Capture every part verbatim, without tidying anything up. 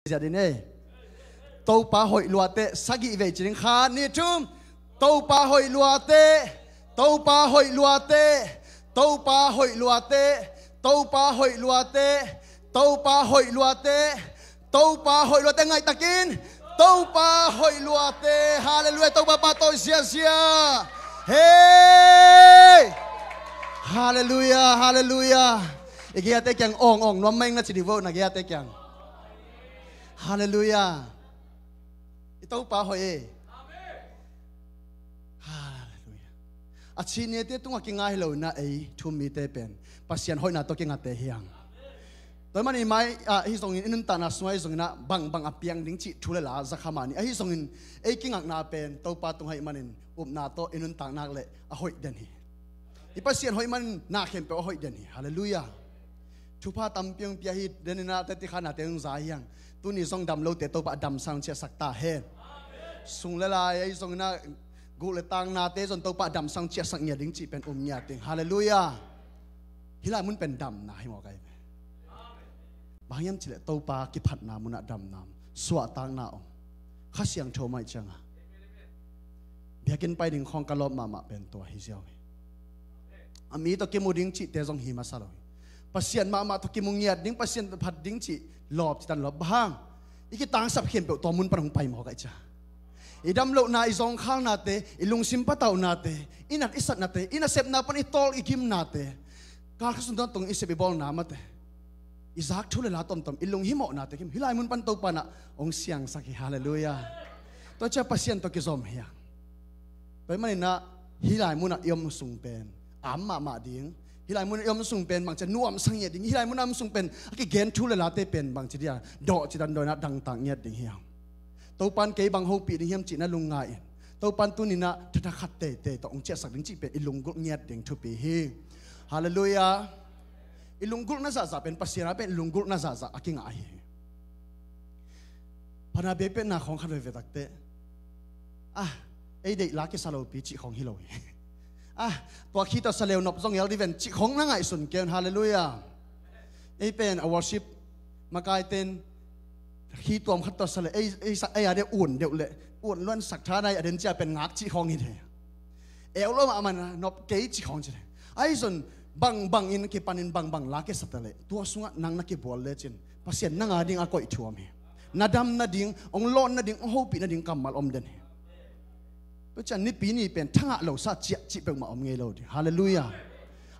ziat in ei. Topa hoih luate, sagih vei ci ding, khat, nih, thum. Topa hoih luate, Topa hoih luate, Topa hoih luate, Topa hoih luate, Topa hoih luate, Topa hoih luate, ngaihtakin. Topa hoih luate. Halleluiah. Topa pahtawi ziazia. Hei. Halleluiah, halleluiah. I geite kiang ong ong nuam mai ing na ci ding vo, na geite kiang. Halleluiah. I Topa hoih e. Halleluiah. A chinete tungah kinga hi lo na ei thu-um mite pen Pasian hoihna tawh kingate hi hang. Tua ahih manin mai ah, ahi zongin i nuntakna sungah ahi zongin ah bangbang a piang ding cih thu le la za kha mah ni. Ahi zongin ei kingakna pen Topa tungah ahih manin upna tawh i nuntak nak leh a hoih den hi. I Pasian hoih manin na khempeuh a hoih den hi. Halleluiah. Thupha tampi hong pia hi, den in ah teci khanate hong za hi hang. Tuni zong dam lote Topa a damsang ciahsak ta hen. Sum le pai ahi zongin ah, gul le tangnate zong Topa a damsang ciahsak ngiat ding cih pen um ngiat ding. Halleluiah. Hih lai mun pen damna hi mawk ahi ve. Bang hiam cih leh Topa kiphatna munah damna om, suahtakna om. Kha Siangtho mah ahih ciangin biakinn pai ding khawng ka lawp mahmah pen tua hi ziau hi. A mi tawh kimu ding cihte zong hi masa lo hi. Pasian mahmah tawh kimu ngiat ding, Pasian phat ding cih lawp, citan lawp. Bang hang? I kitangsap khempeuh tua mun pan hong pai mawk ahih ciang. I dam lohna, i zawngkhalnate, i lungsim patauhnate, i nat i satnate, i nasepna pan i tawl i gimnate, kal khat sung tawntungin i sep i bawlna mate, i zak thu le la tuamtuam, i lunghimawhnate kim, hih lai mun pan Topa in ah hong siangsak hi. Halleluiah. Tua ciang Pasian tawh kizom hi hang. Tua ahih manin ah hih lai munah i om sung pen am mahmah ding. Hih lai munah i om sung pen bangci a nuamsa ngiat ding. Hih lai munah om sung pen a kigen thu le late pen bangci dia, dawh citan dawh in ah dangtak ngiat ding hi hang. Topa in kei bang hopih ding hiam cih na lungngai in, Topa in tuni in ah thatha khat teitei tawh hong ciahsak ding cih pen i lunggulh ngiat ding thupi hi. Halleluiah. I lunggulhna zahzah pen Pasian a pen i lunggulhna zahzah a kingah ahi hi. Pana biakpiakna khawng khat veve takteh, ah, ei deih la kisa lopi cih khawng hi lo hi. Ah, tua khi tawh sa leu nop zong el ding ven cih khawng na ngaihsun kei un. Halleluiah. Ei pen a worship makaite in khi tuam khat tawh sa le ei, ei sa, ei a deuh un deuh le un luan sak tha nai a den cia pen ngak cih khawng hi thei. Eu lo mahmah na nop kei cih khawng ci thei. Ahi zong bangbangin kipanin bangbang la kisa ta leh tua sungah nang na kibual lecin Pasian nang a ding a koih thu om hi. Na dam nading, hong lawn nading, hong hopih nading kammal om den hi. Tua ciang Nipi ni pen thangah lo sa ciah cih peuhmah om ngei lo ding. Halleluiah.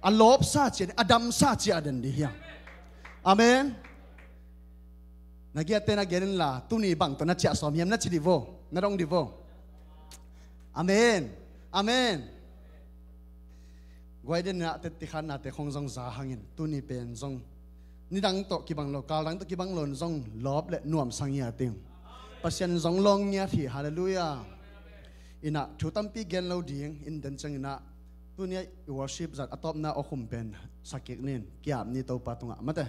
A lawp sa ciah, a dam sa ciah a den ding hi hang. Amen. Na giatte na gen inla, tuni bang tawh na ciah sawm hiam na ci dih vo, na dong dih vo. Amen. Amen. Guai den in ah teci khannate khong zong za hangin, tuni pen zong nidang tawh kibang lo, kal dang tawh kibang lo in zong lawp le nuamsa ngiat ding. Pasian zong lawng ngiat hi. Halleluiah. In ah thu tampi gen lo ding, in den ciangin ah tuni a i worship zat a tawpna awkhum pen sa kik ning, ki-ap ni Topa tungah mate.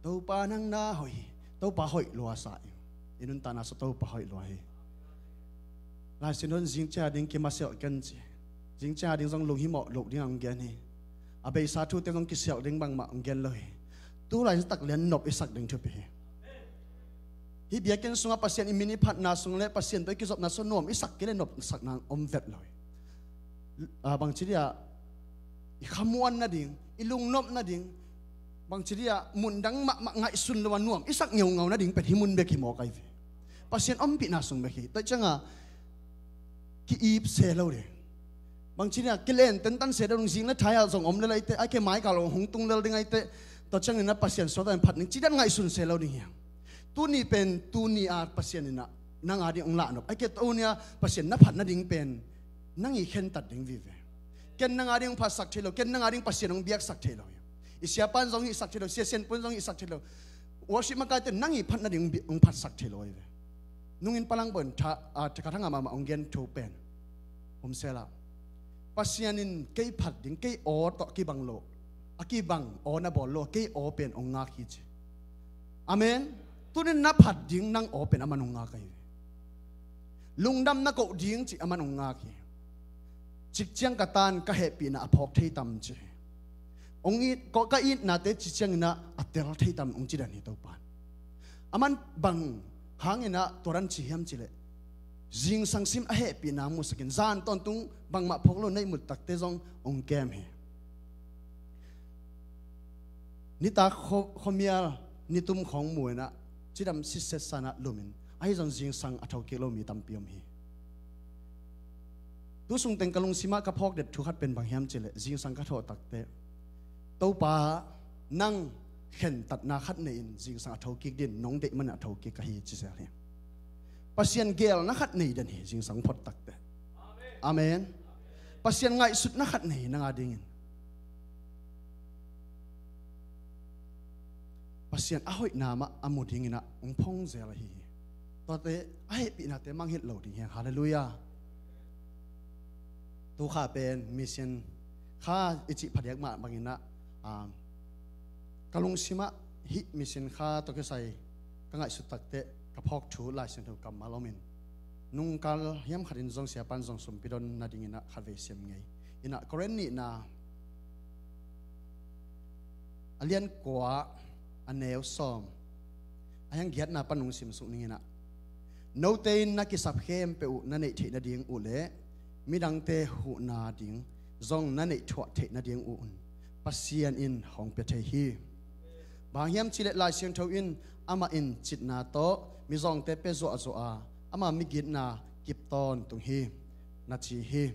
Topa nang na hoih hi. Topa hoih lua sa ing. I nuntakna sung Topa hoih lua hi. Laisin hun zing ciang a ding kimasialh ken ci. Zing ciang a ding zong lunghimawh loh ding a hong gen hi. A beisa thute zong kisialh ding bangmah hong gen lo hi. Tu laitak lian nop i sak ding thupi hi. Hih biakinn sungah Pasian i min i phatna sung le Pasian tawh i kizopna sung nuam i sak kei le nopsakna om vet lo hi. Ah, bangci dia i khamuan nading, i lungnop nading, bangci dia mundang mahmah ngaihsun lo a nuam i sak ngeungau nading pen hih mun bek hi mawk ahi ve. Pasian ompihna sung bek hi. Tua ciangin ki-ip se lo ding. Bangci dia kilen tentan se lo ding, zing le thai ah zong om le laite, ai ke mai kal hong tung lel ding aite, tua ciangin ah Pasian suakta in phat ding ci dan ngaihsun se lo ding hi hang. Tuni pen tuni a Pasian in ah nang a ding hong lahnop, ai ke tuni a Pasian na phat nading pen nang i khentat ding vive. Ken nang a ding hong phatsak thei lo, ken nang a ding Pasian hong biaksak thei lo hi. I siapa in zong hihsak thei lo, sia Sian Pun zong hihsak thei lo. Worship makaite in nang i phat nading hong bi-, hong phatsak thei lo hi ve. Nungin Palangbo in tha, ah, tha khat hang a mahmah hong gen thu pen, hum sela, Pasian in kei phat ding, kei aw tawh kibang lo, a kibang aw na bawl lo, kei aw pen hong ngak hi ci. Amen. Tunin na phat ding nang aw pen aman hong ngak ahi ve. Lungdam na koh ding cih aman hong ngak hi. Cik ciang ka tan ka hehpihna a phawk thei tam ci. Hong it, ka itnate cik ciangin ah a tel thei tam hong ci dan hi Topa in. A man bang hangin ah tua dan ci hiam cih leh, zingsang sim a hehpihna musakin zan tawntung bangmah phawk lo na ihmut takte zong hong kem hi. Nitak khuamial nitum khawng mu in ah cidam sitset sa in ah lum in, ahi zong zingsang a thokik lo mi tampi om hi. Tu sungteng ka lungsim ah ka phawk det thu khat pen bang hiam cih leh, zingsang ka thawh takte, Topa, nang khentatna khat nei in zingsang a thokik dingin nong deih manin a thokik ka hi, ci zel hi. Pasian geelna khat nei den hi, zingsang phot takte. Amen. Pasian ngaihsutna khat nei hi nang a dingin. Pasian a hoihna mah a mu dingin ah hong phong zel ahi hi. Tuate a hehpihnate mangngilh lo ding hi hang. Halleluiah. Tu kha pen mission kha i cih phadiak mah bangin ah, um, ka lungsim ah hih mission kha tawh kisai ka ngaihsut takte ka phawk thu Lai Siangtho kammal om in, nungkal hiam khatin zong siapa'n zong sumpi don nadingin ah khatvei sim ngei in ah, Korin nihna a lian kua, a neu sawm, a hiang giatna pan hong simsuk ning in ah, note in na kisap khempeuh uh na neih theih nading uh le midangte huhna ding zong na neih thuah theih nading uh un Pasian in hong pia thei hi. Bang hiam cih leh Lai Siangtho in, amah in citna tawh mizawngte pia zuahzuah a, ama migitna kip tawntung hi, na ci hi.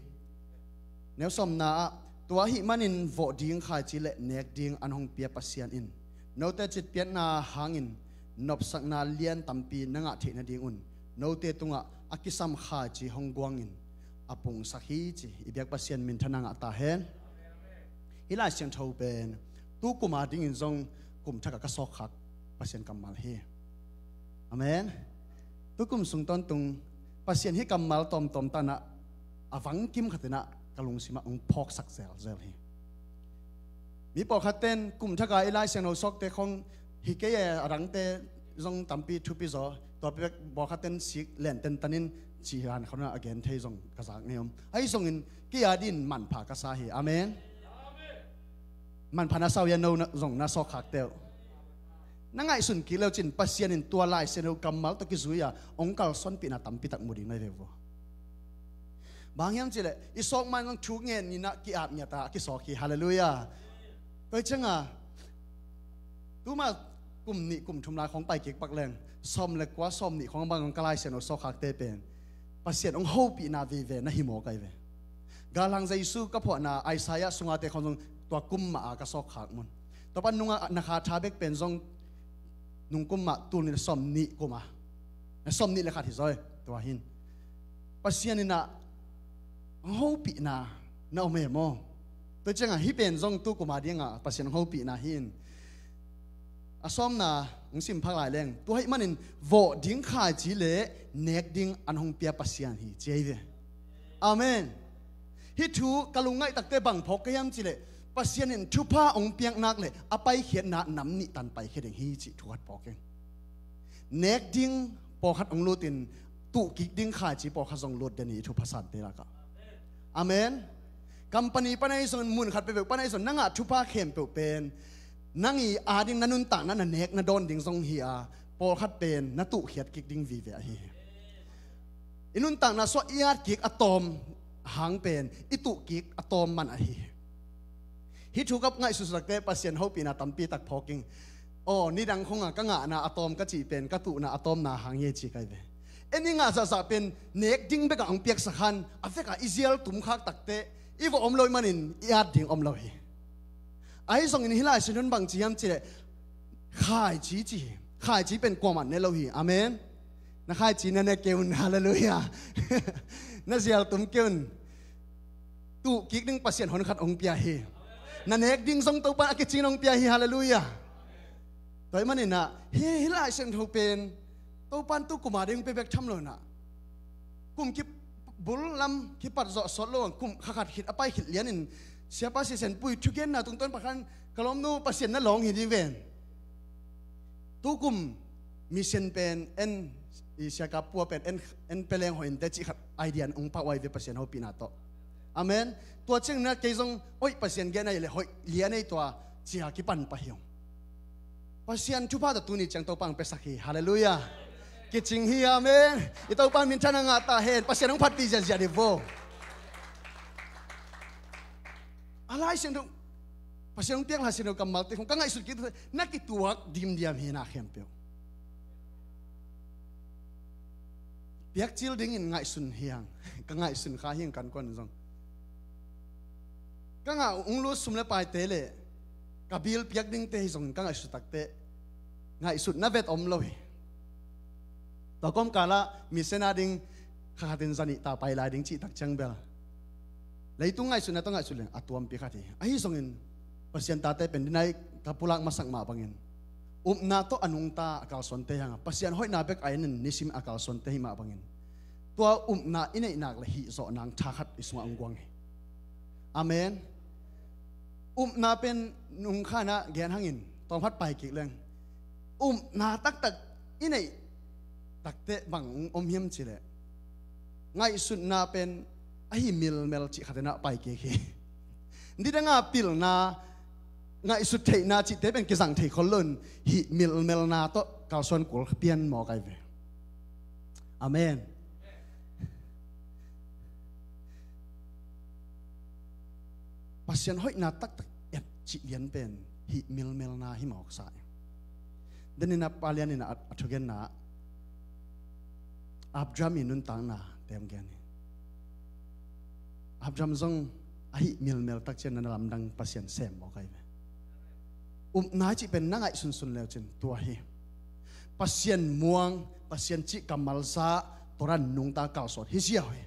Neu sawmna ah, tua ahih manin vawh ding khaici le nek ding an hong pia Pasian in note citpiakna hangin nopsakna lian tampi na ngah theih nadingun note tungah a kisam khaici hong guangin a pungsak hi, ci. I biak Pasian minthanna ngah ta hen. Hih Lai Siangtho pen tu kum a dingin zong kum thak a ka sawkkhak Pasian kammal hi. Amen. Tu kum sung tawntung Pasian hih kammal tawmtawm tan ah a vangkim khat in ah ka lungsim ah hong phawksak zelzel hi. Mi pawlkhat ten kum thak a i Lai Siangtho sawkte khong hi kei e, a dangte zong tampi thupi zaw, tua bek pawlkhat ten sik len tentan in ci han khawng a gen thei zong ka zak ngei om. Ahi zongin kei a dingin manpha ka sa hi. Amen. Manpha na sa uh hia, no na, zong na sawkkhakte uh? Na ngaihsun kik le uh cin Pasian in tua Lai Siangtho kammal tawh kizui a hong kalsuanpihna tampi tak mu ding na hi ve uh. Bang hiam cih leh i sawk ma-in zong thu ngen in ah ki-ap ngiat a kisawk hi. Halleluiah. Tua hi ciang a tuma kum nih kum thum lai khawng pai kik pak leng, sawm le kua, sawm nih khawng bang ka Lai Siangtho sawkkhakte pen Pasian hong hopihna vive na hi mawk ahi ve. Galhang Jesu ka phuahna Isaiah sungate khawng zong tua kum mah a ka sawkkhak mun. Tua pan nungah na kha tha bek pen zong nung kum mah tul nih le sawm nih kum a, na sawm nih le khat hi zaw e. Tua hin Pasian in ah hong hopihna na om e maw? Tua ciang a hih pen zong tu kum a ding a Pasian hong hopihna hi in, a sawmna hong sim phak lai leng, tua ahih manin vawh ding khaici le nek ding an hong pia Pasian hi, ci ahi ve. Amen. Hih thu ka lungngaih takte bang phawk ka hiam cih leh, Pasian in thupha hong piak nak le a paikhiatna nam nih tan paikhia ding hi, cih thu khat phawk ing. Nek ding pawlkhat hong lut in, tuh kik ding khaici pawlkhat zong lut den hi, i thupha sante lakah. Amen. Company pan ahi zongin, mun khat peuhpeuh pan ahi zongin na ngah thupha khempeuh pen nang i a ding na nuntakna na nek na dawn ding zong hi a, pawlkhat pen na tuhkhiat kik ding vive ahi hi. I nuntakna suah i at kik a tawm hang pen i tuh kik a tawm man ahi hi. Hih thu ka ngaihsutsuakte Pasian hopihna tampi tak phawk ing. Aw, nidang khong a ka ngahna a tawm ka cih pen ka tuhna a tawmna hang hi, ci ka hi ve. En i ngah zahzah pen nek ding bek a hong piaksak han, a vek a i zial tum khak takte i vawh om lo ahih manin i at ding om lo hi. Ahi zongin hih Lai Siangtho in bang ci hiam cih leh, khaici ci hi. Khaici pen kuamah ne lo hi. Amen. Na khaici na ne kei un. Halleluiah. Na zial tum kei un. Tuh kik ding Pasian hon khat hong pia hi. Na nek ding zong Topa'n a kicing hong pia hi. Halleluiah. Tua ahih manin ah hih, hih Lai Siangtho pen Topa'n tu kum a ding pia bek tham lo in ah, kum kibul lam kipat zawh sawt lo, kum kha khat khit a pai khit lianin Siapa Sia Sian Pui thugenna tungtawn pakhat in, ka lawmnu, Pasian na lawng hi ding ven. Tu kum mission pen en, i Sia Kap Pua pen en, en pia leng hoih inteh cih khat idea hong pia uh ahi ve Pasian hopihna tawh. Amen. Tua ciangin ah kei zong, oih, Pasian gen ahih leh hoih lian ei tua, ci a kipan pah hi ung. Pasian thupha tawh tuni ciang Topa hong piasak hi. Halleluiah. Kicing hi, amen. I Topa in minthanna ngah ta hen. Pasian hong phatpih ziahziah dih vo. A Lai Siangtho, Pasian hong piak Lai Siangtho kammalte khong ka ngaihsut kik, na kituak dimdiam hi na khempeuh. Piak cil dingin ngaihsun hiang, ka ngaihsun kha hiang kan kuan zong. Ka ngah ung lut sum le paite le ka bil piak dingte hi zongin ka ngaihsut takte, ngaihsut na vet om lo hi. Tua kawmkalah mission a ding kha khatin zanih ta pai lai ding cih tak ciang bel leitung ngaihsutna tawh ngaihsut leng a tuampi khat hi. Ahi zongin Pasian tate pen dinai ka pulak masak mah bangin upna tawh a nungta a kalsuante hi hang a, Pasian hoihna bek a en in nisim a kalsuante hi mah bangin tua upna i neih nak le hih zawh nang tha khat i sungah hong guang hi. Amen. Upna pen nungkhanah gen hangin tawmkhat pai kik leng upna taktak i neih takte bang om hiam cileh ngaihsutna pen ahi milmel cih khatinah pai kik hi. Nidanga pilna ngaihsut theihna cihte pen kizang thei khol loin hih milmelna tawh kalsuan kul pian mawk ai ve. Amen. Pasian hoihna taktak et cih lian pen hih milmelna hi mawksa e. Deninah palianinah a thugenna Abraham i nuntakna tem gen hi. Abraham zong ahi milmel takcian na lamdang Pasian sem mawk ai ve. Upna cih pen na ngaih sunsun leucin tua hi. Pasian muang, Pasian cih kammal za, tua dan nungta kalsuan hi ziau hi.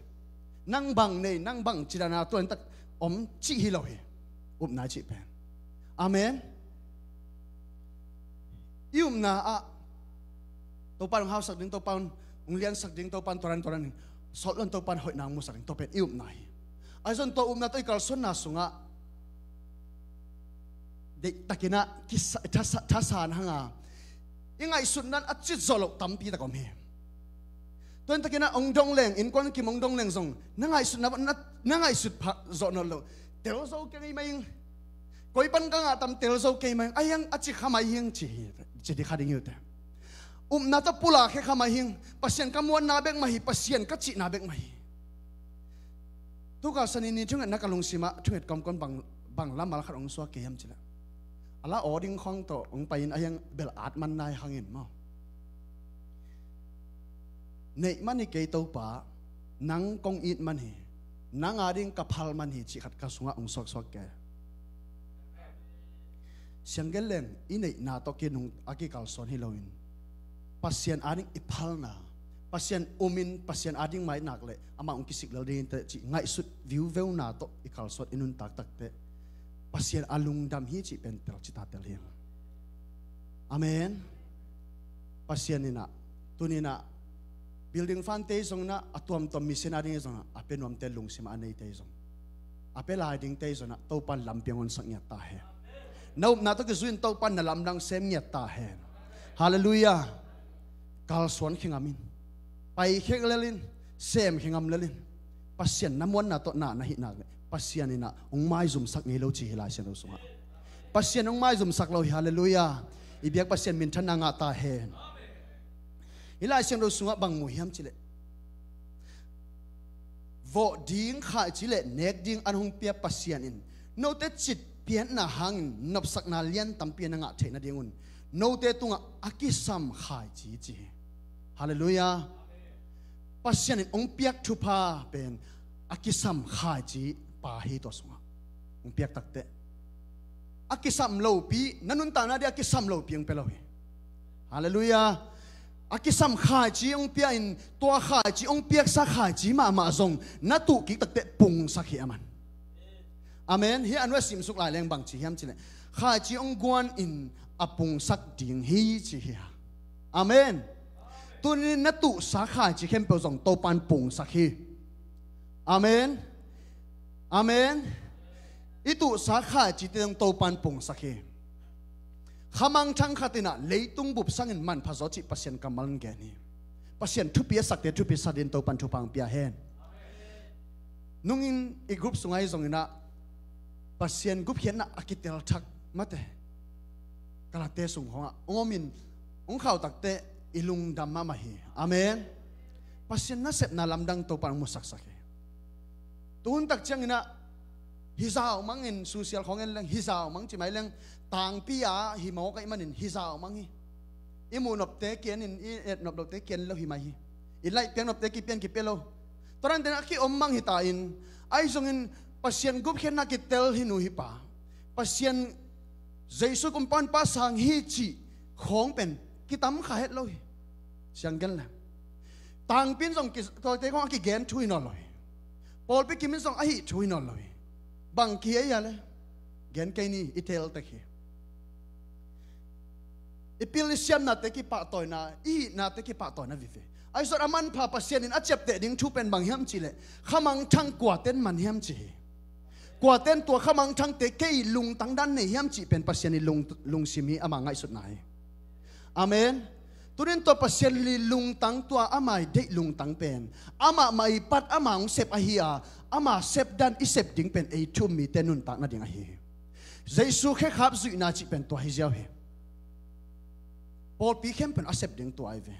Nang bang nei, nang bang cidana tua tak om cih hi lo hi. Upna cih pen. Amen. I upna ah Topa hong hausak ding, Topa hong liansak ding, Topa tua dan tua dan sawt lon Topa hoihna hong musak ding, tua pen i upna hi. Ahi zong tua upna tawh i kalsuanna sungah deihtakinah kisa- thasa- thasan hanga i ngaihsutna a cit zawh loh tampi tak om hi. Tua in takinah hong dong leng, innkuan kim hong dong leng zong na ngaihsutna na, na ngaihsut phah zawh nawn loh. Tel zo kei mai ing. Koi pan ka ngah tam tel zo kei mai ing. A hiang a ci kha mai hiang ci hi, ci dih kha ding hi uh te. Upna tawh pulak khe kha mai hiang. Pasian ka muanna bek mah hi, Pasian ka cihna bek mah hi. Tuka sani ni thungetna ka lungsimah thunget kawmkawm bang, bang lamal khat hong suak kei hiam cileh a la aw ding khawng tawh hong pai in a hiang bel at man nai hangin maw. Neih man hi kei Topa, nang kong it man hi, nang a ding ka phal man hi cih khat ka sungah hong suaksuak kei. Sianggen leng i neihna tawh kinung a kikalsuan hi loin Pasian a ding i phalna, Pasian umin Pasian a ding mainak le amah hong kisik lel ding te cih ngaihsut viuveuna tawh i kalsuan i nuntak takte Pasian a lungdam hi cih pen tel cita tel hi. Amen. Pasian inah tuninah building fund te zong inah a tuamtuam mission a ding zong inah a pia nuamte lungsim a neite zong a pia lai dingte zong inah Topan lampiang honsak ngiat ta hen. Na upna tawh kizui in Topan na lamdang sem ngiat ta hen. Halleluiah. Kalsuan khengam in, pai khek lel in, sem khengam lel in Pasian na muanna tawh na na hihnak le Pasian inah hong maizumsak ngei lo ci hi Lai Siangtho sungah. Pasian hong maizumsak lo hi. Halleluiah. I biak Pasian minthanna ngah ta hen. Hi Lai Siangtho sungah bang mu hiam cileh vawh ding khaici le nek ding an hong pia Pasian in note citpiatna hangin nopsakna lian tampi na ngah theih nadingun note tungah a kisam khaici ci hi. Halleluiah. Pasian in hong piak thupha pen a kisam khaici pa hi tua sungah hong piak takte a kisam lopi na nuntakna dih a kisam lopi hong pia lo hi. Halleluiah. A kisam khaici hong pia in tua khaici hong piaksa khaici mahmah zong na tuh kik takte pungsak hi a man. Amen. Hi an ua simsuk lai leng bang ci hiam cileh khaici hong guan in a pungsak ding hi ci hi. Amen. Tunin na tuhsa khaici khempeuh zong Topan pungsak hi. Amen. Amen. I tuhsa khaicite zong Topan pungsak hi. Khamang thang khat inah leitung bup sangin manpha zaw cih Pasian kammal in gen hi. Pasian thupi a sakte thupi sa din Topan thupha hong pia hen. Nungin i group sungah hi zong inah Pasian gupkhiatna a kitel thak mate Galati sung khawngah hong omin hong khauh takteh i lungdam mahmah hi. Amen. Pasian nasepna lamdang Topa in hong musaksak hi. Tuhun tak cianginah hizau mangin, social khawng en leng hizau mang ci mai leng, tangpi-a hi mawk ahih manin hizau mang hi. I muh nopte kianin, i et nop lote kian lo hi mai hi. I laih piak nopte kipian kipia lo. Tua dan tenah a kiom mang hi ta in, ahi zongin Pasian gupkhiatna kitel hi nu hi pa, Pasian Jesu kumpi Honpa sang hi cih khawng pen kitam kha het lo hi. Siang gen le tangpi in zong ki-, tawite khawng a kigen thu hi nawn lo hi. Pawlpi kim in zong a hih thu hi nawn lo hi. Bang ki-ei a le gen kei ni, i tel tek hi. I pil i siamnate kipahtawina, i hihnate kipahtawina vive. Ahi zong a manpha Pasian in a ciapteh ding thu pen bang hiam cihleh, khamangthang kuaten man hiam ci hi. Kuaten tua khamangthangte kei lungtang dan nei hiam cih pen Pasian i lung, lungsim hi, ama ngaihsutna hi. Amen. Tunin tua Pasian i lungtang, tua ama i deih lungtang pen amah mah i pat ama hong sep ahi a, ama sep dan i sep ding pen ei thu-um mite nuntak nading ahi hi. Jesu khekhap zuihna cih pen tua hi ziau hi. Pawlpi khempeuh a sep ding tua ahi ve.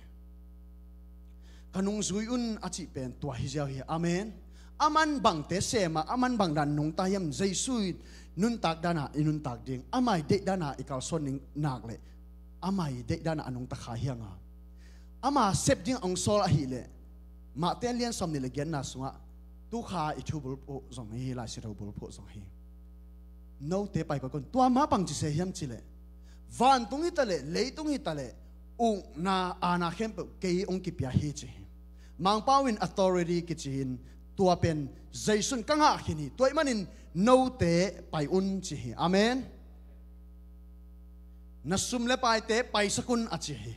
Ka nungzui un a cih pen tua hi ziau hi. Amen. A man bangte sem a, a man bang dan nungta hiam, Jesu i nuntak dana i nuntak ding, ama i deih dana i kalsuan ding nak leh, ama i deih dana a nungta kha hiang a, ama sep ding a hong sawl ahih leh, Matthai a lian sawmnih le giatna sungah, tu kha i thu bulphuh zong hi, Lai Siangtho bulphuh zong hi. Note pai kawikawi un, tua mah bang ci se hiam cihleh, vantung hi taleh, leitung hi taleh, ukna aana khempeuh kei hong kipia hi ci hi. Mangpau in authority kici hi in, tua pen Jesu in ka ngah khin hi, tua ahih manin note pai un ci hi. Amen. Na sum le paite paisak un a ci hi.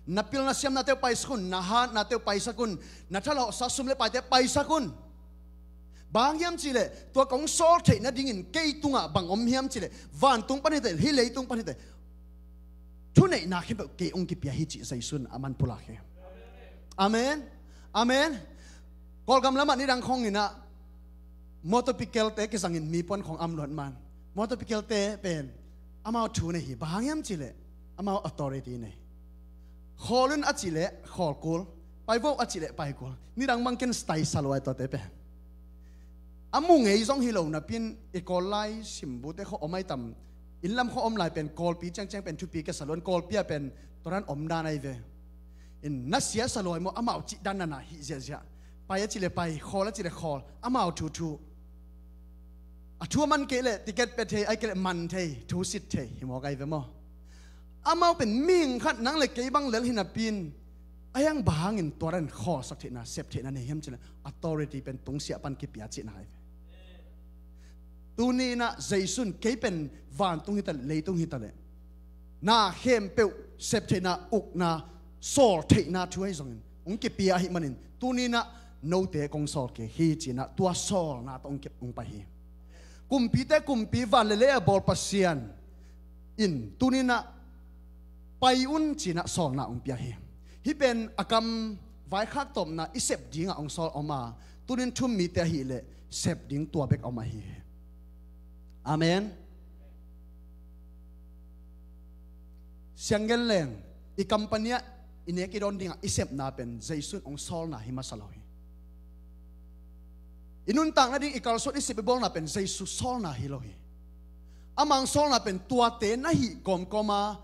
Na pil na siamnate uh paisak un, na hatnate uh paisak un, na thalawhsa sum le paite paisak un. Bang hang hiam cihleh, tua kong sawl theih nadingin kei tungah bang om hiam cihleh, vantung pan hi taleh, hih leitung pan hi taleh, thuneihna khempeuh kei hong kipia hi cih Jesu in a man pulak hi. Amen. Amen. Kawlgam lamah nidang khawngin ah motor pickle-te kizangin mi puan khawng a om luat man. Motor pickle-te pen amau thu nei hi. Bang hang hiam cihleh, amau authority nei. Khawl un a cihleh khawl kul, pai vo a cihleh pai kul. Nidang bang ken style sa lua hi tuate pen. A mu ngei zong hi lo napi-in, i Kawl lai simbute khawng om ahi tam, inn lam khawng om lai pen Kawlpi ciangciang pen thupi kia sa lua in, Kawlpi ah pen tua dan om dan ahi ve. In na sia sa lua hi maw, amau cih dan nana hih ziahziah. Pai a cihleh pai, khawl a cihleh khawl, amau thu thu. A thu a man kei leh ticket pia thei, ahih kei leh man thei, thu sit thei hi mawk ahi ve maw. Amau pen mihing khat nang le kei bang lel hi napi-in, a hiang bang hangin tua dan khawlsak theihna, sep theihna nei hiam cihleh, authority pen tungsiah pan kipia cihna ahi ve. Tuni-in ah Jesu in kei pen vantung hi taleh, leitung hi taleh, na khempeuh sep theihna, ukna, sawl theihna thu ahi zongin hong kipia ahih manin, tuni-in ah note kong sawl kik hi ci-in ah tua sawlna tawh hong kip, hong pai hi. Kumpite kumpi, van le lei a bawl Pasian in tuni-in ah pai un ci-in ah sawlna hong pia hi. Hih pen a kam vaikhak tawpna i sep dingah hong sawl om a, tuni-in thu-um mite ahih leh sep ding tua bek a om ahi hi. Amen. Siang gen leng, i company ah i nek i dawn dingah i sepna pen Jesu in hong sawlna hi masa lo hi. I nuntak nading, i kalsuan, i sep i bawlna pen Jesu sawlna hi lo hi. Ama hong sawlna pen tuate na hih kawmkawma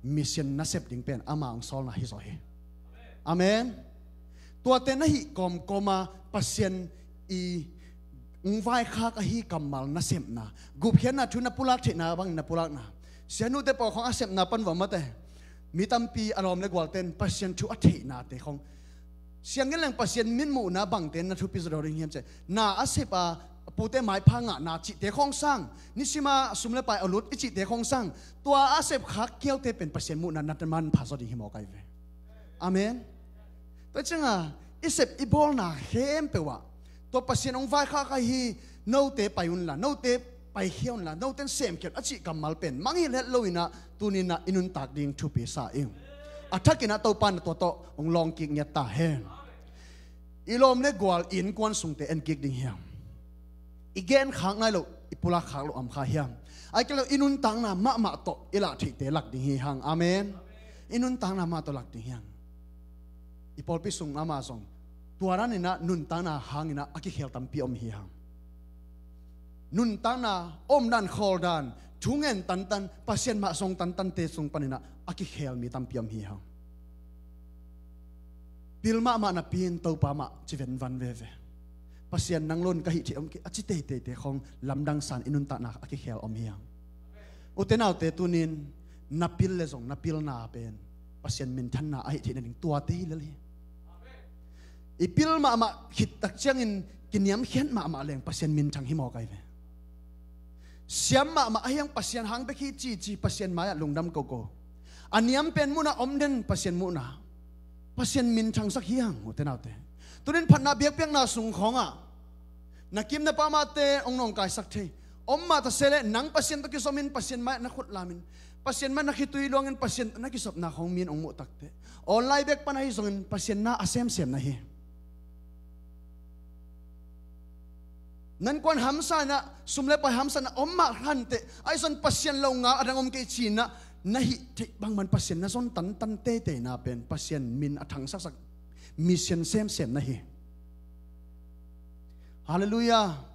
mission na sep ding pen ama hong sawlna hi zaw hi. Amen. Tuate na hih kawmkawma Pasian i hong vaikhak ahi kammal na sepna, gupkhiatna thu na pulak theihna bangin na pulakna, sianute pawl khawng a sepna pan va mate, mi tampi a lawm le gualten Pasian thu a theihnate khawng. Siang gen leng Pasian mitmuhna bangte na thupi zaw ding hiam cihleh, na a sep a pute maipha ngahna cihte khawng sang, nisima sum le pai a lut i cihte khawng sang, tua a sep khak kiaute pen Pasian muhna na manpha zaw ding hi mawk ahi ve. Amen. Tua ciangah i sep i bawlna khempeuh ah tua Pasian hong vaikhak ahi, note pai unla, note paikhia unla, note in semkhia un a cih kammal pen mangngilh het lo-in ah tuni-in ah i nuntak ding thupi sa ing. A thakin ah Topa in ah tua tawh hong lawng kik ngiat ta hen. I lawm le gual, i innkuan sungte en kik ding hiam? I genkhak nai loh I pulak khak loh om kha hiam? Ahih kei leh i nuntakna mahmah tawh i lah theihte lak ding hi hang. Amen. I nuntakna mah tawh lak ding hi hang. I pawlpi sung mahmah zong tua dan inah nuntakna hang inah a kikhel tampi om hi hang. Nuntakna omdan, khawldan, thungen tantan, Pasian mah zong tantante sung pan inah a kikhel mi tampi om hi hang. Pil mahmah napi in Topa mah ci venvan veve. Pasian nang lo in ka hih theih om kei a ci teiteite khawng lamdang sa in i nuntakna a kikhel om hi hang. Ute naute, tuni in na pil leh zong na pilna pen Pasian minthanna ahih theih nading tuate hi lel hi. I pil mahmah khit tak ciangin kiniamkhiat mahmah leng Pasian minthang hi mawk ai ve. Siam mahmah ahi hang Pasian hang bek hi cici, Pasian mai-ah lungdam koko. A niam pen muhna om den, Pasian muhna, Pasian minthangsak hi hang, ute naute. Tuni in phatna biakpiakna sung khawngah na kim na pamate hong nawngkaisak thei om mah ta se leh, nang Pasian tawh kizomin, Pasian mai-ah na khut lamin, Pasian mai-ah na khitui luangin, Pasian na kisopna khawng mi in hong muh takteh, online bek pan ahi zongin Pasian na a semsem na hi. Nan kuan hamsa inah, sum le pai hamsa inah om mah hanteh, ahi zong Pasian lo ngal a dang om kei ci inah na hih theih bangman Pasian na zon tantan teiteina pen Pasian min a thangsaksak, mission semsem na hi. Halleluiah.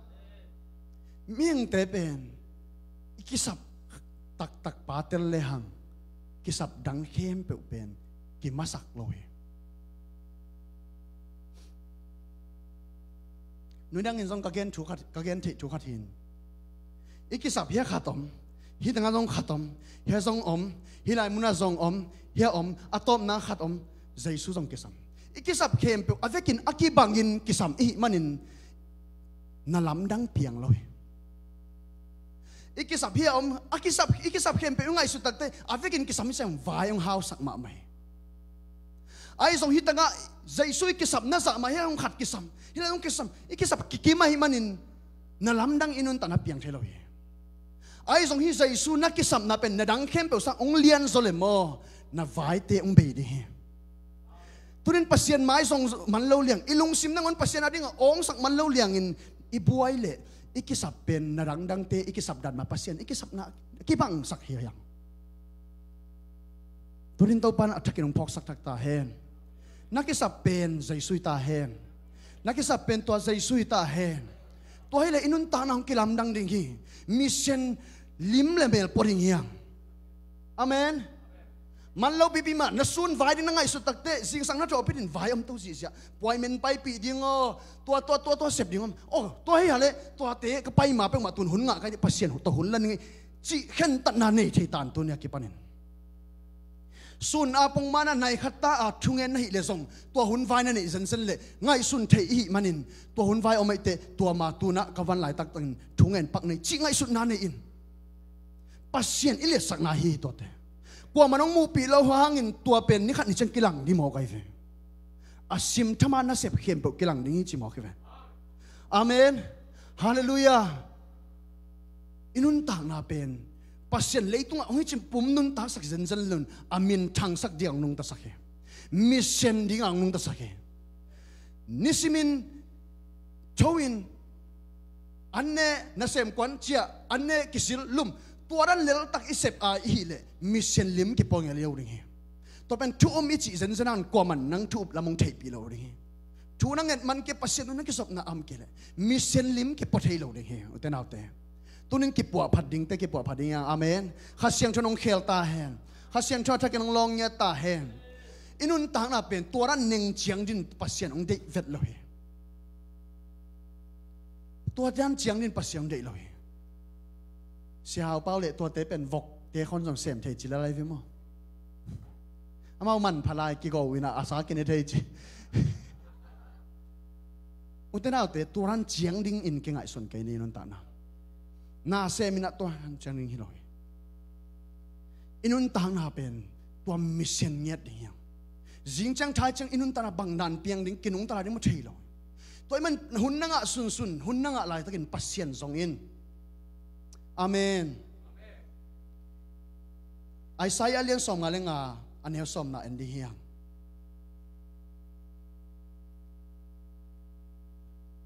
Mihingte pen i kisap taktak pa tel lehang kisap dang khempeuh pen kimasak lo hi. Nui dangin zong ka gen thu khat, ka gen theih thu khat hi in, i kisap hia khat om, hi tangah zong khat om, hia zong om, hi lai munah zong om, hia om, a tawpna khat om, Jesu zong kisam. I kisap khempeuh a vekin a kibangin kisam i hih manin na lamdang piang lo hi. I kisap hia om, a kisap, i kisap khempeuh i ngaihsut takteh a vekin kisam hi sem vai hong hausak mahmah hi. Ahi zong hi tangah Jesu i kisapna zah mah hia hong khat kisam, hi lai hong kisam, i kisap kikim ahih manin na lamdang i nuntakna piang thei lo hi. Ahi zong hi Jesu na kisapna pen na dang khempeuh sang hong lianzaw leh maw, na vaite hong bei ding hi. Tuni in Pasian mai zong man lo liang, i lungsim nangawn Pasian a dingah awngsak man lo liangin i buai leh i kisap pen na dangdangte i kisap dan mah Pasian i kisapna kibangsak hi hang. Tuni in Topa in a thakin hong phawksak thak ta hen. Na kisap pen Jesu hi ta hen. Na kisap pen tua Jesu hi ta hen. Tua hileh i nuntakna hong kilamdang ding hi. Mission lim le mel pua ding hi hang. Amen. Man lo pipi mah, na sun vai ding na ngaihsut takteh zingsang na thawhpih in vai om to zihziah. Puaimen paipih ding aw, tua tua tua tua sep ding om. Aw, tua hi a leh tuate ka pai ma peuhmah tun hun ngah kai dih, Pasian tawh hun la ning ei, cih khentatna nei thei tan tuni a kipanin. Sun a pongmana nai khat ta a thungen na hih leh zong tua hun vai na neih zenzen leh ngaihsun thei i hih manin, tua hun vai om ei teh tua ma tunah ka van laitak tangin thungen pak nei cih ngaihsutna nei in. Pasian i liatsakna hi tuate. Kuamah nong muhpih lo hangin tua pen ni khat ni ciang kilang ding mawk ai ve. A simthama nasep khempeuh kilang ding hi ci mawk hi ve. Amen. Halleluiah. I nuntakna pen Pasian leitungah hong hi cin pum nuntaksak zenzen lo in a minthangsak dingah hong nungtasak hi. Mission dingah hong nungtasak hi. Nisimin tho in an ne nasem kuan ciah, an ne kisil lum, tua dan leltak i sep a i hih leh mission lim kipawl ngei lo ding hi. Tua pen thu um i cih zenzen hangin kuaman nang thu up lam hong theihpih lo ding hi. Thu na nget man kei, Pasian thu na kisopna om kei leh mission lim kipawl thei lo ding hi. Ute naute, tunin kipuahphat dingte kipuahphat ding hi hang. Amen. Kha Siangtho in hong khel ta hen. Kha Siangtho a thakin hong lawng ngiat ta hen. I nuntakna pen tua dan neng ciang din Pasian hong deih vet lo hi. Tua dan ciang din Pasian hong deih lo hi. Sia Hau Pau leh tuate pen vokte khawng zong sem thei ci lalai ve maw? Amau manpha lai kigo inah a sa kine thei ci. Ute naute, tua dan ciang dingin kingaihsun kei ni i nuntakna. Na sem inah tua dan ciang ding hi lo hi. I nuntakna pen tua mission ngiat ding hi hang. Zing ciang thai ciang i nuntakna bang dan piang ding, kinungta lai ding maw thei lo. Tua ahih man hun na ngah sunsun, hun na ngah laitakin Pasian zong in. Amen. Isaiah lian sawmnga le nga a neu sawmna en ding hi hang.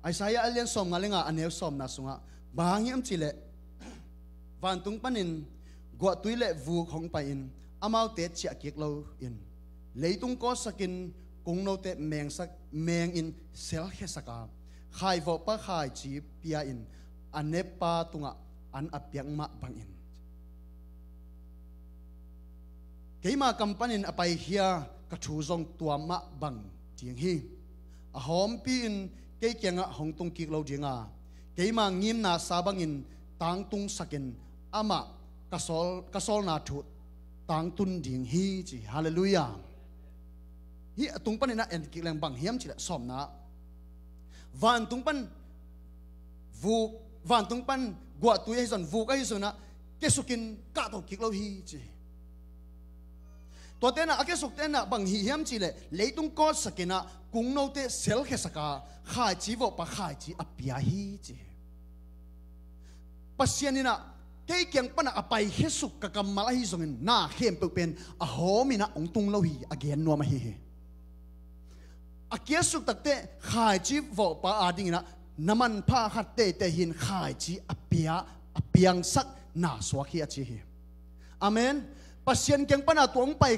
Isaiah lian sawmnga le nga a neu sawmna sungah Bang hang hiam cihleh, vantung panin guahtui le vuk hong pai-in amaute ciah kik lo in, leitung kawtsakin kungnote mengsak, mengin selkhiasak a, khaivawhpa khaici pia-in a neppa tungah an a piak mah bangin, keima kam panin a paikhia ka thu zong tua mah bang ding hi. A hawmpi-in kei kiangah hong tungkik lo ding a, keima ngimna sa bangin tangtungsakin amah ka sawl, ka sawlna thu tangtun ding hi, ci. Halleluiah. Hih a tung panin a en kik leng bang hiam cihleh sawmna, vantung pan vuk, vantung pan guahtui ahi zong, vuk ahi zong ah kiasukin kahto kik lo hi, ci. Tuate in ah, a kiasukte in ah bang hi hiam cihleh, leitung kawtsakin ah kungnote selkhiasak a, khaici vawhpa khaici a pia hi, ci. Pasian in ah kei kiang pan ah a paikhiasuk ka kammal ahi zongin na khempeuh pen a hawm in ah hong tung lo hi, a gen nuam ahi hi. A kiasuk takteh khaici vawhpa adingin ah na manpha khat teitei hi-in khaici a pia, a piangsak na suak hi, a ci hi. Amen. Pasian kiang pan ah tua hong pai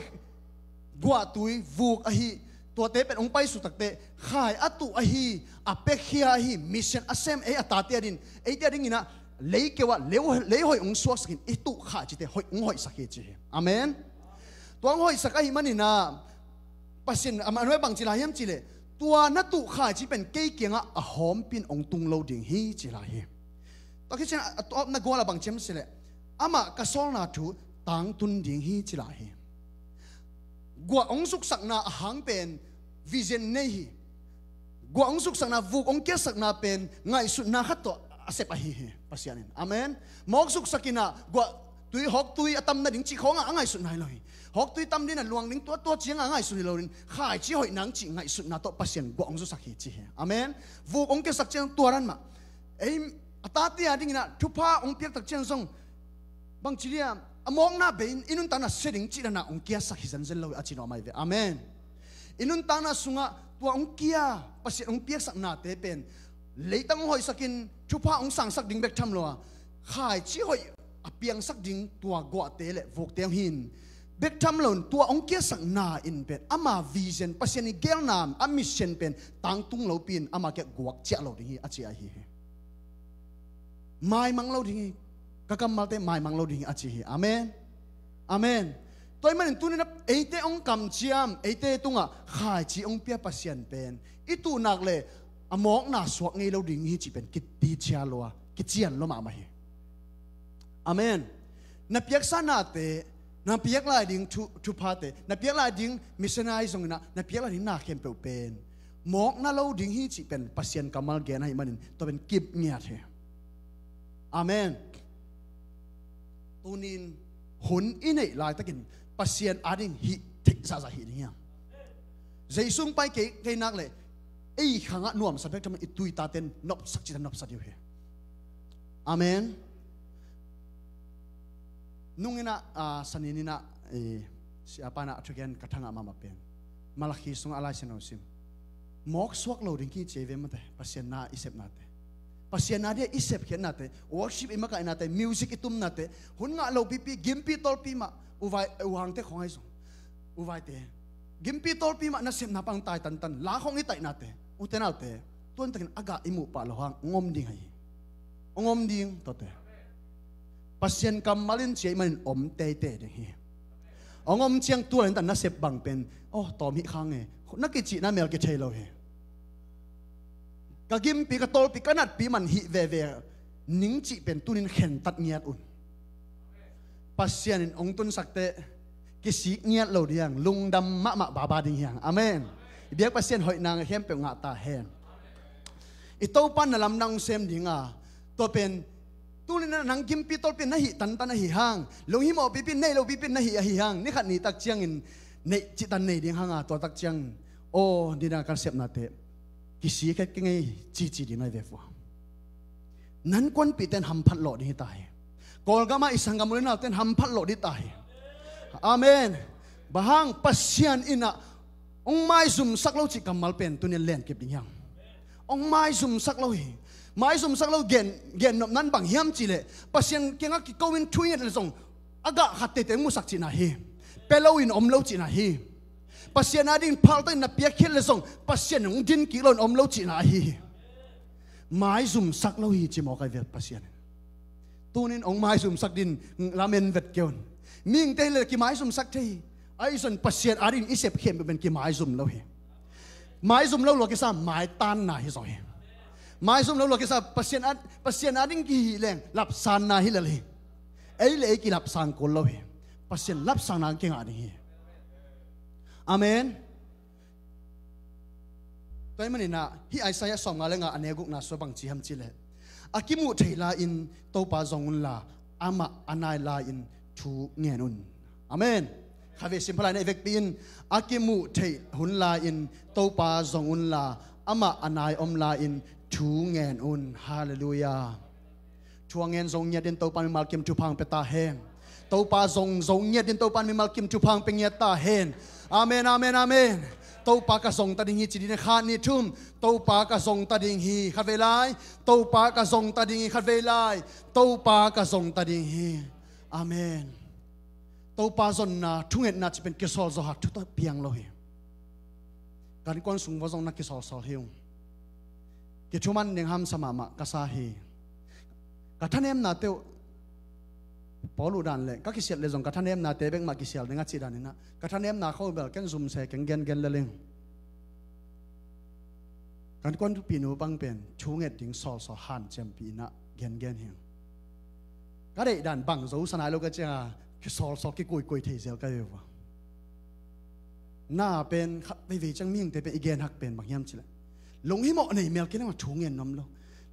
guahtui, vuk ahi, tuate pen hong paisuk takteh khai a tuh ahi, a piakhia ahi, mission a sem, ei a tate adingin, eite adingin ah leikeu ah lei, lei hoih hong suaksakin i tuh khaicite hoih hong hoihsak hi, ci hi. Amen. Tua hong hoihsak ahih manin ah Pasian, a, a nuai bang ci lai hiam cihleh, tua na tuh khaici pen kei kiangah a hawmpi-in hong tung lo ding hi, ci lai hi. Tua khit ciang a, a tawpna gual ah bang ci hiam cihleh, amah ka sawlna thu tangtun ding hi, ci lai hi. Guah hong suksakna a hang pen vision nei hi. Guah hong suksakna, vuk hong kiasakna pen ngaihsutna khat tawh a sep ahi hi, Pasian in. Amen. Mawk suksakin ah guahtui, hawktui a tam nading cih khawngah a ngaihsut nai lo hi. Hawktui tam dingin ah luang ding, tua, tua ciangah a ngaihsut hi lo ding. Khaici hoih nang cih ngaihsutna tawh Pasian guah hong susak hi, ci hi. Amen. Vuk hong kiasak ciang tua dan mah. Ei, a tate adingin ah thupha hong piak tak ciang zong bang ci dia, a mawkna bei-in i nuntakna sia ding cih dan ah hong kiasak hi zenzen lo hi, a ci nuam ahi ve. Amen. I nuntakna sungah tua hong kia, Pasian hong piaksak nate pen leitang hong hoihsakin thupha hong sangsak ding bek tham lo a, khaici hoih a piangsak ding tua guahte le vukte hong hi-in bek tham lo-in, tua hong kiasak na in pen ama vision, Pasian i geelna, a mission pen tangtung lopi-in ama kiang guak ciah lo ding hi, a ci ahi hi. Maimang lo ding hi. Ka kammalte maimang lo ding hi, a ci hi. Amen. Amen. Tua ahih manin tuni-in ah eite hong kamciam, eite tungah khaici hong pia Pasian pen i tuh nak leh a mawkna suak ngei lo ding hi cih pen kiticia lua, kician lua mahmah hi. Amen. Na piaksa nate, na piak lai ding thu, thuphate, na piak lai ding missionary zongin ah, na piak lai ding na khempeuh pen mawkna lo ding hi cih pen Pasian kammal gen ahih manin tua pen kip ngiat hi. Amen. Tuni-in hun i neih laitakin Pasian ading hih theih zahzah hih ding hiam? Jesu hong pai kei, kei nak leh ei khangah nuamsa bek tham lo, i tuitaten nopsak cihta nopsa ding uh hi. Amen. Nung in ah, ah, sanin in ah, eh, siapa in ah a thugen ka thangah mahmah pen Malakhi sungah a Lai Siangtho sim. Mawk suak lo ding hi ci ei ve mate, Pasian na i sepnate. Pasian na dia i sepkhiatnate, worship i makaihnate, music i tumnate, hun ngah lopipi, gimpi tawlpi mah, u vai, u hangte khawng ahi zong. U vaite, gimpi tawlpi mah nasepna pan tai tantan, la khawng i taihnate, ute naute, tuantakin a gah i muh pah loh hang, hong om ding ahi hi. Hong om ding, tuate. Pasian kammal in ci ahih manin om teitei ding hi. Hong om ciang tua in ta nasep bang pen, oh, tawm hih khang e, na kicihna mel kithei lo hi. Ka gimpi, ka tawlpi, ka natpi man hih veve ning cih pen tuni-in khentat ngiat un. Pasian in hong tunsak teh kisik ngiat lo ding hi hang, lungdam mahmah baba ding hi hang. Amen. I biak Pasian hoihna khempeuh ngah ta hen. I Topa in na lamdang hong sem ding a, tua pen tuni-in ah nang gimpi tawlpi na hih tantan ahi hang, lunghimawh pipi, neih loh pipi na hih ahi hang, ni khat ni tak ciangin neih cihtan nei ding hang a, tua tak ciangin, aw, nidang a ka nasepnate kisik kei ngei cici ding ahi ve vua. Na innkuanpihte in hamphat lawh ding hi ta hi. Kawlgam ah i sanggam u le naute in hamphat lawh ding ta hi. Amen. Bang hang? Pasian in ah hong maizumsak lo cih kammal pen tuni-in lenkip ding hi hang. Hong maizumsak lo hi. Maizumsak lo gen, gen nop nan bang hiam cih leh, Pasian kiangah kiko in thu i nget leh zong a gah khat teitei hong musak cihna hi. Pia loin om lo cihna hi. Pasian ading phaltakin na piakkhiat leh zong Pasian hong din kik loin om lo cihna ahi hi. Maizumsak lo hi ci mawk ahi ve Pasian in. Tuni-in hong maizumsak ding lamen vet kei un. Mihingte hi leh kimaizumsak thei hi. Ahi zongin Pasian ading i sep khempeuh pen kimaizum lo hi. Maizum lo lua kisa maitanna hi zaw hi. Maizum lo lua kisa Pasian a, Pasian ading kihih leng lapsanna hi lel hi. Ei le ei kilapsan kul lo hi. Pasian lapsanna kingah ding hi. Amen. Tua ahih manin ah, hih Isaiah sawmnga le nga a neu gukna sua bang ci hiam cih leh, a kimuh theih lai-in Topa zong unla, amah a nai lai-in thu ngen un. Amen. Khatvei sim pha lai ni, i vekpi in, a kimuh theih hun lai-in Topa zong unla, amah a nai om lai-in thu ngen un. Halleluiah. Thu a ngen zo ngiat dingin Topa in mimal kim thupha hong pia ta hen. Topa zong zo ngiat dingin Topa in mimal kim thupha hong pia ngiat ta hen. Amen, amen, amen. Topa ka zong ta ding hi ci ding hi. Khat, nih, thum. Topa ka zong ta ding hi. Khatvei lai. Topa ka zong ta ding hi. Khatvei lai. Topa ka zong ta ding hi. Amen. Topa zonna, thungetna cih pen kisawl zawh a, thu tawh piang lo hi. Ka innkuan sung uah zong na kisawlsawl hi ung. Kithuman ding hamsa mahmah ka sa hi. Ka thanemnate uh, Paul uh dan le, ka kisiat leh zong ka thanemnate bek mah kisial ding a cih danin ah, ka thanemna khawng bel ken zum se keng, gengen lel ing. Ka innkuan thupinu bang pen thu nget ding sawlsawl hanciampih in ah gengen hi. Ka deih dan bang zo sa nai lo ka ciang a, kisawlsawl kikuikui thei zel ka hi uh a. Na pen khat veivei ciang mihingte pen i gen hak pen bang hiam cih leh, lunghimawh nei mel kei leng a thu ngen nuam lo.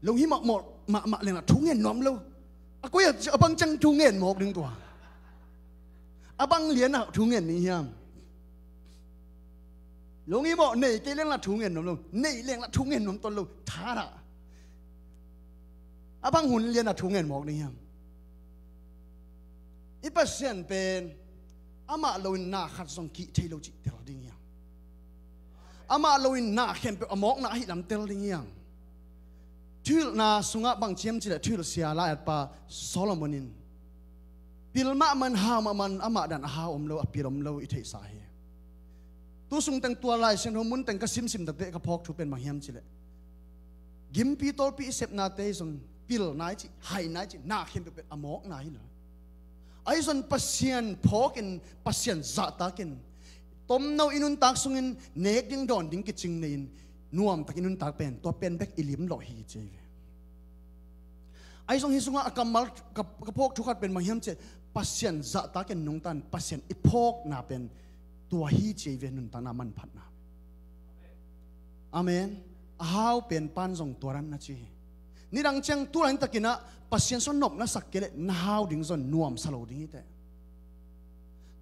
Lunghimawh mawh mahmah leng a thu ngen nuam lo. A koi a, a bang ciang thu ngen mawk ding tua? A bang lian a thu ngen ding hiam? Lunghimawh nei kei leng la thu ngen nuam lo. Nei leng la thu ngen nuam tuan lo. Thadah. A bang hun lian a thu ngen mawk ding hiam? I Pasian pen amah loin na khat zong kih thei lo cih tel ding hiam? Amah loin na khempeuh a mawkna ahi lam tel ding hiam? Thuhilhna sungah bang ci hiam cih leh, thuhilh sia lai-atpa Solomon in, pil mahmah in, hau mahmah in, amah dan a hau om lo, a pil om lo i theihsa hi. Tu sung teng tua Lai Siangtho mun teng ka simsim takte ka phawk thu pen bang hiam cih leh, gimpi tawlpi i sepnate zong pil nai cih, hai nai cih, na khempeuh pen a mawkna hi lo. Ahi zongin Pasian phawkin, Pasian zahtakin, tomno i nuntak sungin nek ding dawn ding kicing nei-in, nuamtak i nuntak pen, tua pen bek i limlawh hi ci hi ve. Ahi zong hih sungah a kammal ka, ka phawk thu khat pen bang hiam cih leh, Pasian zahtakin nungtan, Pasian i phawkna pen tua hi ci hi ve, nuntakna manphatna. Amen. A hau pen pan zong tua dan na ci hi. Nidang ciang tu laitakin ah Pasian sungah nop na sak kei leh na hau ding zong nuamsa lo ding hi teh.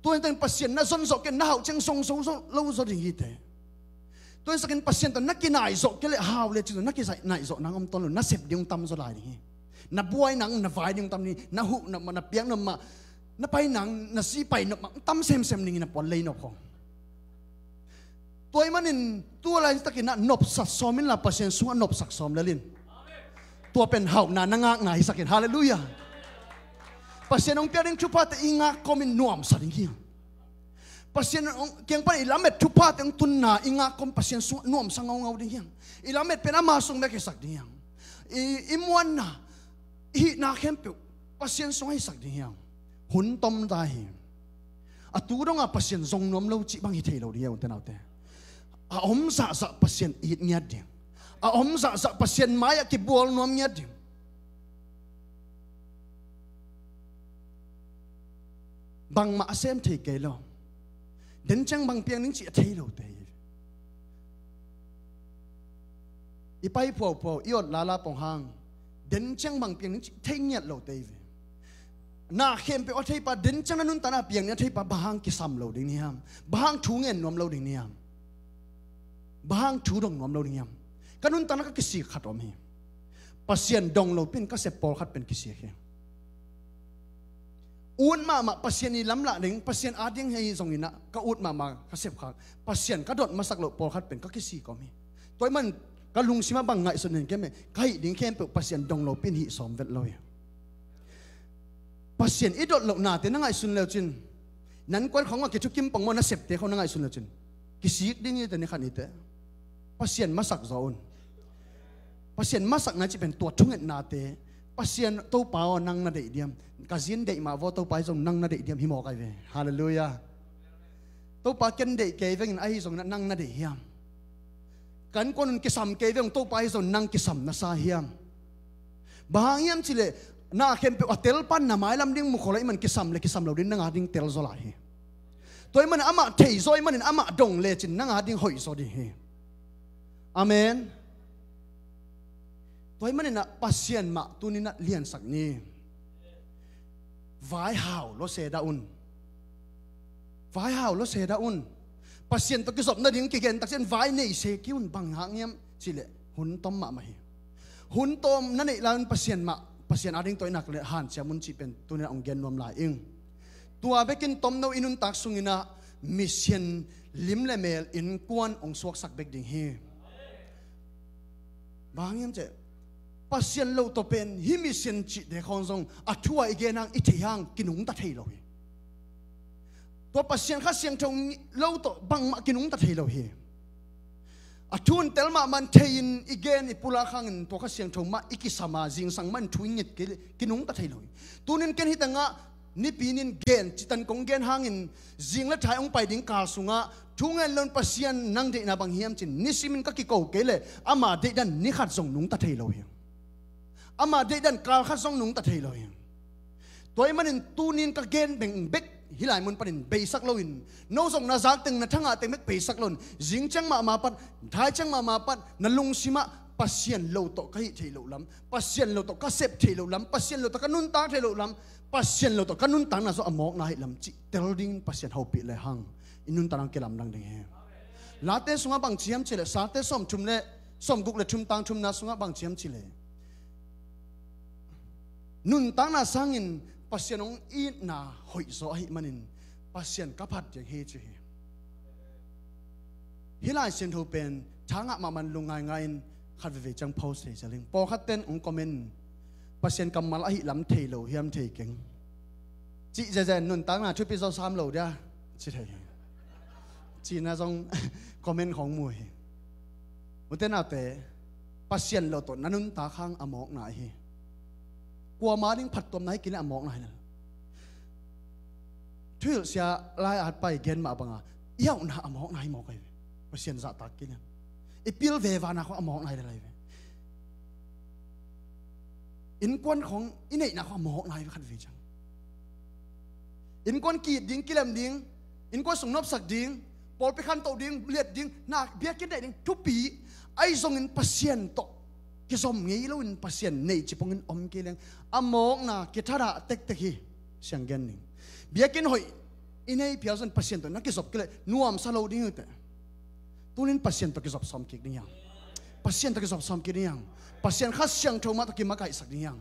Tu laitakin Pasian na zon zawh kei leh na hauh ciang zong zo, zo lo zaw ding hi teh. Tu laitak in Pasian tawh na kinai zawh kei leh, hau le cin tawh na kinai zawh nang om tuan lo, na sep ding tam zaw lai ding hi. Na buai nang, na vai ding tam ding hi. Na huh nop mah, na piak nop mah, na pai nang, na si pai nop mah tam semsem ding hi, na puan lei nop khawng. Tua ahih manin tu laitakin ah nopsak sawm inla, Pasian sungah nopsak sawm lel in. Tua pen hauhna na ngakna hisak in. Halleluiah. Pasian hong piak ding thuphate i ngak kawmin nuamsa ding hi. Pasian hong, kiang pan i lamet thuphate hong tunna i ngak kawm, Pasian sungah nuamsa ngaungau ding hi. I lamet pen ama sung bek hisak ding hi. I, i muanna, i hihna khempeuh Pasian sungah hisak ding hi. Hun tom ta hi. A tu dongah Pasian zong nuam lo cih bang hi thei lo ding hi, u te nau te. A om zahzah Pasian it ngiat ding. A om zahzah Pasian mai-ah kibual nuam ngiat ding. Bangmah a sem thei kei lo. Den ciang bang piang ding cih a thei lo te hi. I pai phuaphuau, i ot lala pong hang, den ciang bang piang ding cih thei ngiat lo te hi ve. Na khempeuh a theipa, den ciang na nuntakna piang ding a theipa, bang hang kisam lo ding ni hiam? Bang hang thu ngen nuam lo ding ni hiam? Bang hang thu dong nuam lo ding hiam? Ka nuntakna ka kisik khat om hi. Pasian dong lo pen ka sep pawlkhat pen kisik hi. Ut mahmah Pasian i lamlah ding, Pasian a ding hi zongin ah, ka ut mahmah ka sep khak, Pasian ka dot masak loh pawlkhat pen ka kisik om hi. Tua ahih man Ka lungsimah bang ngaihsun in kem e, ka hih ding khempeuh Pasian dong lopi in hih sawm vet lo hi. Pasian i dot loh nate na ngaihsun leucin, nan kuan khong a kithukim pong maw, na septe khong na ngaihsun leucin, kisik ding hi te ni khan i te. Pasian masak zaw un. Pasian masakna cih pen tua thungetnate, Pasian Topa aw nang na deih diam? Ka zin deih mah vaw Topa hi zong nang na deih diam hi mawk ai ve. Halleluiah. Topa ken deih kei vengin ahi zongin nang na deih hiam? Kan kuan un kisam kei veng Topa hi zong nang kisam na sa hiam? Bang hang hiam cileh na khempeuh a tel pan na mailam ding mukhol a i man kisam le kisam lo ding nanga ding tel zaw lai hi. Tua i manin amah thei zaw i manin amah dong lecin nanga ding hoih zaw ding hi. Amen. Tua i manin ah Pasian mah tuninah liansak ni. Vai hau lo se dah un. Vai hau lo se dah un. Pasian tawh kizop nading kigen takcian vai nei se ki un bang hang hiam cileh hun tom mahmah hi. Hun tom na neih lai un Pasian mah, Pasian ading tawh i nak le hanciam un cih pen tuninah hong gen nuam lai ing. Tua bekin tomno i nuntak sunginah misian lim le mel innkuan hong suaksak bek ding hi. Bang hiam ceh, Pasian lo tawh pen hih misian cihte khawng zong a thu a i gen hang i thei hang kinungta thei lo hi. Tua Pasian Kha Siangtho lo tawh bangmah kinungta thei lo hi. A thu in tel mahmah in thei-in i gen i pulak hangin tua Kha Siangtho mah i kisam a zingsang mah in thu i ngit kei le kinungta thei lo hi. Tunin ken hi tangah nipi nin gen citan kong gen hangin zing le thai hong pai ding kal sungah thu ngen loin Pasian nang deihna bang hiam cin nisimin ka kiko kei le ama deihdan ni khat zong nungta thei lo hi. Ama deihdan kal khat zong nungta thei lo hi. Tua i manin tunin ka gen beng bek hih lai mun panin beisak loin no zong na zak teng na thangah teng bek beisak loin zing ciang mahmah pat, thai ciang mahmah pat na lungsimah Pasian lo tawh ka hih theih loh lam, Pasian lo tawh ka sep theih loh lam, Pasian lo tawh ka nuntak theih loh lam, Pasian lo tawh ka nuntakna zaw a mawkna hih lam cih tel dingin Pasian hopih le hang i nuntakna kilamdang ding hi. Late sungah bang ci hiam cileh, Sate sawmthum le sawmguk le thum tang thumna sungah bang ci hiam cileh, nuntakna sangin Pasian hong itna hoih zaw ahih manin Pasian ka phat ding hi ci hi. Hih Lai Siangtho pen thangah mahmah in lungngaingai in khat veivei ciang post thei zel ing. Pawlkhat ten hong comment, Pasian kammal ahi lam thei lo hiam thei keng. Cih zezen nuntakna thupi zo sam lo dia ci thei hi. Cina zong comment khong mu hi. Ute naute, Pasian lo tawh na nuntak hang a mawkna hi. Kuama ding phattuamna hi kile a mawkna hi. Thuhilhsia lai at pai gen mah banga i auhna a mawkna hi mawk ahi ve. Pasian zahtak kile i pil vevana khong a mawkna hi lai ve. Innkuan khong i neihna khong a mawkna hi ve khat ve ciang. Innkuan ki-it ding, kilem ding, innkuan sung nopsak ding, pawlpi khantoh ding, liat ding, na biakinn daih ding thupi ahi zongin Pasian tawh kizom ngei loin Pasian nei cipongin om kei leng a mawkna kithadah tektek hi. Siang gen ding biakinn hoih i nei phial zon Pasian tawh na kizop kei le nuamsa lo ding hi teh. Tunin Pasian tawh kizop sawm kik ding hiang. Pasian tawh kizop sawm kik ding hiang. Pasian Kha Siangtho mah tawh kimakaihsak ding hiang.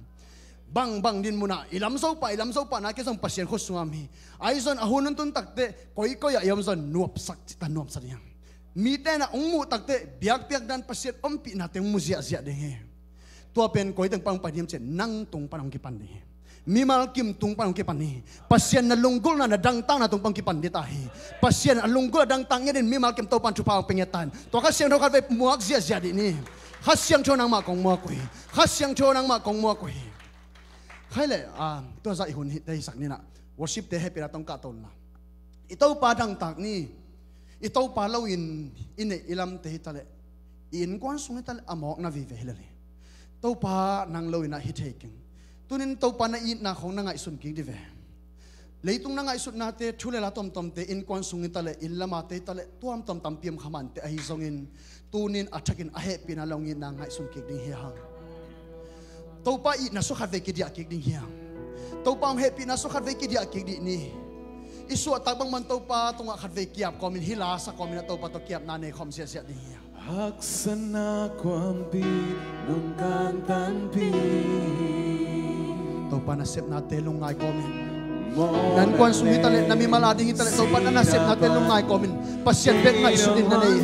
Bangbang din munah i lam zopa i lam zopa na kei zong Pasian khut sungam hi. Ahi zon a hun hun tun takte koikoi ah i om zon nuapsak cita nuamsak ding hiang. Mite na hong muh takte biakpiak dan Pasian ompihna teng mu ziahziah ding hi. Tua pen koi teng pan hong pai ding hiam cian nang tung pan hong kipan ding hi. Mimal kim tung pan hong kipan hi. Pasian na lunggulhna na dangtakna tung pan hong kipan dita hi. Pasian a lunggulh a dangtak ngiat in mimal kim Topan thupha hong pe ngiat ta in tua Kha Siangtho khat vei muak ziahziah dih ni. Kha Siangtho nangmah kong muak uh hi. Kha Siangtho nangmah kong muak uh hi. Khai le tua zah i hun hite hisak ninah worship te hehpihna tong kahto unla. I Topa dangtak ni. I Topa loin i neih i lamte hitaleh i innkuan sung hitaleh a mawkna vive hilel hi. Topa nang loinah hi thei keng. Tunin Topa na itna khong na ngaihsun kik di ve. Leitung na ngaihsutnate thu le la tomtomte innkuan sung hitaleh inn lamate hitaleh tuamtuam tampi om khamante ahi zongin tunin a thakin a hehpihna long itna ngaihsun kik ding hi hang. Topa itna sukhat vei kidiah kik ding hiam? Topa hong hehpihna sukhat vei kidiah kik dih ni. I suahtak bangman Topa tungah khat vei kiap kawmin hila sa kawmin a Topa tawh kiapna nei khawm siahsiah ding hiam? Haksana kuampi nungkan tanpi. Topa nasepnate lungngai kawmin. Nan kuan sung hitaleh na mimal ading hitaleh Topa na nasepnate lungngai kawmin Pasian bek ngaihsutin na nei.